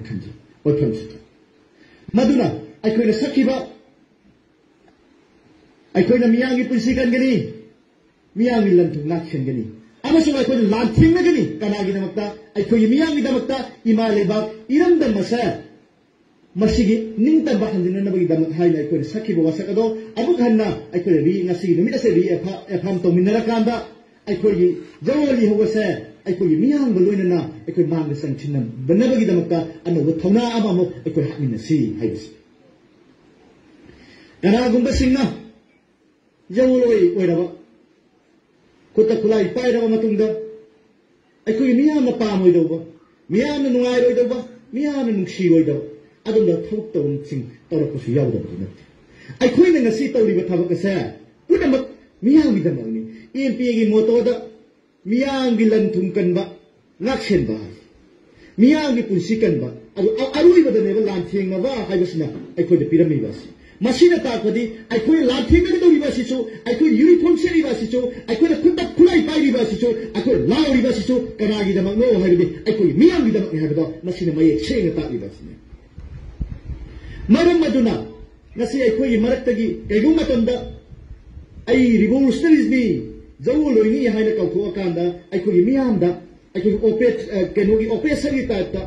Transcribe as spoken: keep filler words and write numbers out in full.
ꯈꯟꯖꯩ꯫ ꯋꯥꯐꯝꯁꯤꯗ ꯃꯗꯨꯅ ꯑꯩꯈꯣꯏꯅ ꯁꯛꯈꯤꯕ, ꯑꯩꯈꯣꯏꯅ ꯃꯤꯌꯥꯝꯒꯤ ꯄꯨꯟꯁꯤ ꯀꯟꯒꯅꯤ, ꯃꯤꯌꯥꯝꯒꯤ ꯂꯟ ꯊꯨꯝ ꯉꯥꯛꯁꯦꯟꯒꯅꯤ, ꯑꯃꯁꯨꯡ ꯑꯩꯈꯣꯏꯅ ꯂꯥꯟꯊꯦꯡꯅꯒꯅꯤ꯫ ꯀꯅꯥꯒꯤꯗꯃꯛꯇ? ꯑꯩꯈꯣꯏꯒꯤ ꯃꯤꯌꯥꯝꯒꯤꯗꯃꯛꯇ, ꯏꯃꯥ ꯂꯩꯕꯥꯛ ꯏꯔꯝꯗꯝ ꯑꯁꯦ ꯃꯁꯤꯒꯤ ꯅꯤꯡꯇꯝꯕ ꯍꯟꯖꯤꯟꯅꯅꯕꯒꯤꯗꯃꯛ ꯍꯥꯏꯅ ꯑꯩꯈꯣꯏꯅ ꯁꯛꯈꯤꯕ ꯋꯥꯁꯛ ꯑꯗꯣ ꯑꯃꯨꯛ ꯍꯟꯅ ꯑꯩꯈꯣꯏꯅ ꯔꯤ-, ꯉꯁꯤꯒꯤ ꯅꯨꯃꯤꯠ ꯑꯁꯦ ꯔꯤ-, ꯑꯦꯐꯥ-, ꯑꯦꯐꯥꯝ ꯇꯧꯃꯤꯟꯅꯔꯀꯥꯟꯗ ꯑꯩꯈꯣꯏꯒꯤ ꯖꯋꯥꯂꯤ ꯍꯧꯕꯁꯦ ꯑꯩꯈꯣꯏꯒꯤ ꯃꯤꯌꯥꯝꯒ ꯂꯣꯏꯅꯅ ꯑꯩꯈꯣꯏ ꯃꯥꯡꯗ ꯆꯪꯁꯤꯟꯅꯕꯅꯕꯒꯤꯗꯃꯛꯇ ꯑꯅꯧꯕ ꯊꯧꯅꯥ ꯑꯃꯃꯨꯛ ꯑꯩꯈꯣꯏ ꯍꯥꯞꯃꯤꯟꯅꯁꯤ ꯍꯥꯏꯕꯁꯤ꯫ ꯀꯅꯥꯒꯨꯝꯕꯁꯤꯡꯅ ꯌꯧꯔꯣꯏ ꯑꯣꯏꯔꯕ, ꯈꯨꯠꯇ ꯈꯨꯠꯂꯥꯏ ꯄꯥꯏꯔꯕ ꯃꯇꯨꯡꯗ ꯑꯩꯈꯣꯏꯒꯤ ꯃꯤꯌꯥꯝꯅ ꯄꯥꯝꯃꯣꯏꯗꯧꯕ, ꯃꯤꯌꯥꯝꯅ ꯅꯨꯡꯉꯥꯏꯔꯣꯏꯗꯧꯕ, ꯃꯤꯌꯥꯝꯅ ꯅꯨꯡꯁꯤꯔꯣꯏꯗꯕ ꯑꯗꯨꯝꯕ ꯊꯕꯛ ꯊꯧꯔꯝꯁꯤꯡ ꯇꯧꯔꯛꯄꯁꯨ ꯌꯥꯎꯗꯕꯗꯤ ꯅꯠꯇꯦ꯫ ꯑꯩꯈꯣꯏꯅ ꯉꯁꯤ ꯇꯧꯔꯤꯕ ꯊꯕꯛ ꯑꯁꯦ ꯄꯨꯝꯅꯃꯛ ꯃꯤꯌꯥꯝꯒꯤꯗꯃꯛꯅꯤ꯫ ꯑꯦꯟ ꯄꯤ ꯑꯦꯒꯤ ꯃꯣꯇꯣꯗ ꯃꯤꯌꯥꯝꯒꯤ ꯂꯟ ꯊꯨꯝ ꯀꯟꯕ, ꯉꯥꯛꯁꯦꯟꯕ ꯍꯥꯏ꯫ ꯃꯤꯌꯥꯝꯒꯤ ꯄꯨꯟꯁꯤ ꯀꯟꯕ, ꯑꯗꯨ ꯑ-, ꯑꯔꯣꯏꯕꯗꯅꯦꯕ ꯂꯥꯟꯊꯦꯡꯅꯕ ꯍꯥꯏꯕꯁꯤꯅ ꯑꯩꯈꯣꯏꯗ ꯄꯤꯔꯝꯃꯤꯕ ꯑꯁꯤ꯫ ꯃꯁꯤꯅ ꯇꯥꯛꯄꯗꯤ ꯑꯩꯈꯣꯏꯅ ꯂꯥꯟꯊꯦꯡꯅꯒꯗꯧꯔꯤꯕ ꯑꯁꯤꯁꯨ, ꯑꯩꯈꯣꯏ ꯌꯨꯅꯤꯐꯣꯔꯝ ꯁꯦꯠꯂꯤꯕ ꯑꯁꯤꯁꯨ, ꯑꯩꯈꯣꯏꯅ ꯈꯨꯠꯇ ꯈꯨꯠꯂꯥꯏ ꯄꯥꯏꯔꯤꯕ ꯑꯁꯤꯁꯨ, ꯑꯩꯈꯣꯏ ꯂꯥꯎꯔꯤꯕ ꯑꯁꯤꯁꯨ ꯀꯅꯥꯒꯤꯗꯃꯛꯅꯣ ꯍꯥꯏꯕꯗꯤ ꯑꯩꯈꯣꯏꯒꯤ ꯃꯤꯌꯥꯝꯒꯤꯗꯃꯛꯅꯤ ꯍꯥꯏꯕꯗꯣ ꯃꯁꯤꯅ ꯃꯌꯦꯛ ꯁꯦꯡꯅ ꯇꯥꯛꯂꯤꯕ ꯑꯁꯤꯅꯤ꯫ ꯃꯔꯝ ꯑꯗꯨꯅ ꯉꯁꯤ ꯑꯩꯈꯣꯏꯒꯤ ꯃꯔꯛꯇꯒꯤ ꯀꯩꯒꯨꯝꯕ ꯃꯇꯝꯗ ꯑꯩ ꯔꯤꯚꯣꯂꯨꯁꯅꯔꯤꯁꯅꯤ, ꯖꯧ ꯂꯣꯏꯅꯤ ꯍꯥꯏꯅ ꯀꯧꯊꯣꯛꯑꯀꯥꯟꯗ ꯑꯩꯈꯣꯏꯒꯤ ꯃꯤꯌꯥꯝꯗ ꯑꯩꯈꯣꯏꯒꯤ ꯑꯣꯄꯦ-, ꯑ, ꯀꯩꯅꯣꯒꯤ ꯑꯣꯄꯦꯁꯟꯒꯤ ꯇꯥꯏꯞꯇ